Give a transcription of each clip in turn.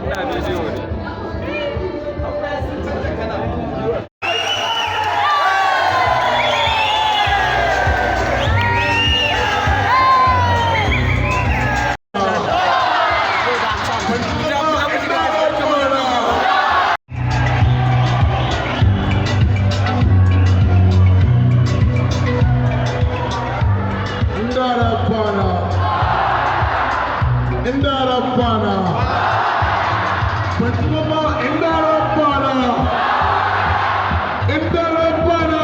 Ina bidiyo ne. Inda rabbana, inda rabbana, ban ji ba, inda rabbana, inda rabbana.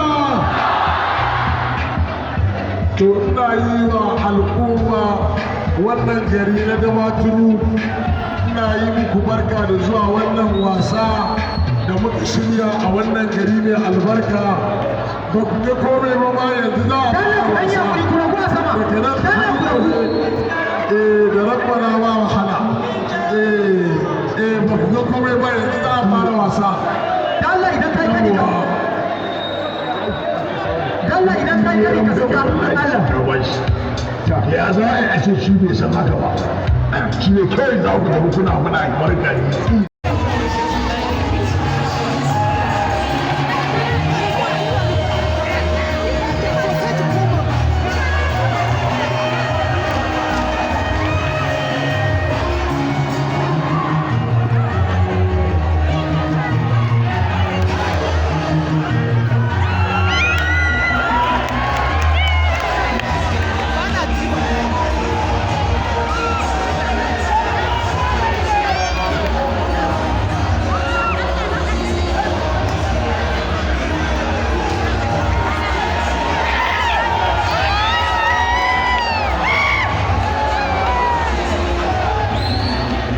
To, ina yi wa al'umma wannan gari na Damaturu, ina yi muku barka da zuwa wannan wasa da muka shirya a wannan gari mai albarka. Ba ku ga komai ba ma, yanzu za a fara wasa. Daga nan har gobe, da rabbana ba wahala. Ba ku ga komai ba, yanzu za a fara wasa. Allah, idan kai kani ka, Allah, idan kai kani ka sauka, Allah. Ya za a yi a ce shi bai san haka ba? Shi ne kawai za ku tafi kuna muna barka ne.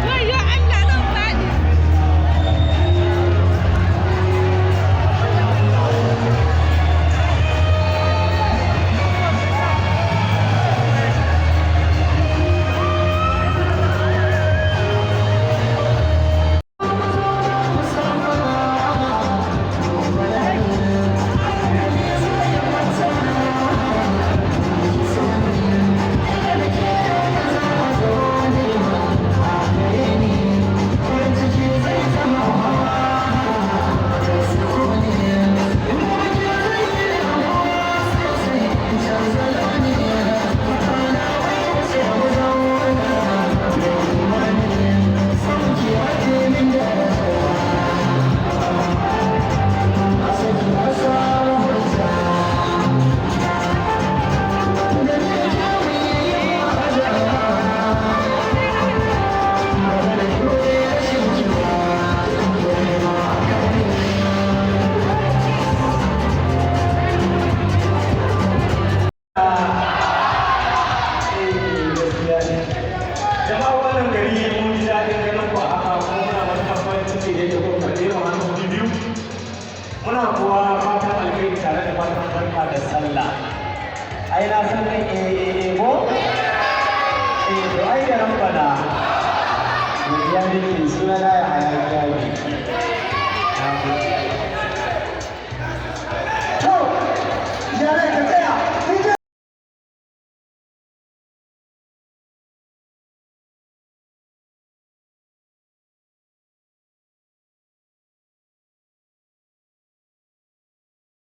Wayyo Allah, zan faɗi. Jama'a wannan gari, mun ji daɗin ganin ku a haka, kuma muna matuƙar farin ciki da yadda kuka karɓe mu hannu biyu. Muna kuwa fatan alheri tare da fatan barka da sallah. Ai na san ɗan eh ko eh, to ai da rabbana godiya nake. Suna na ya haya.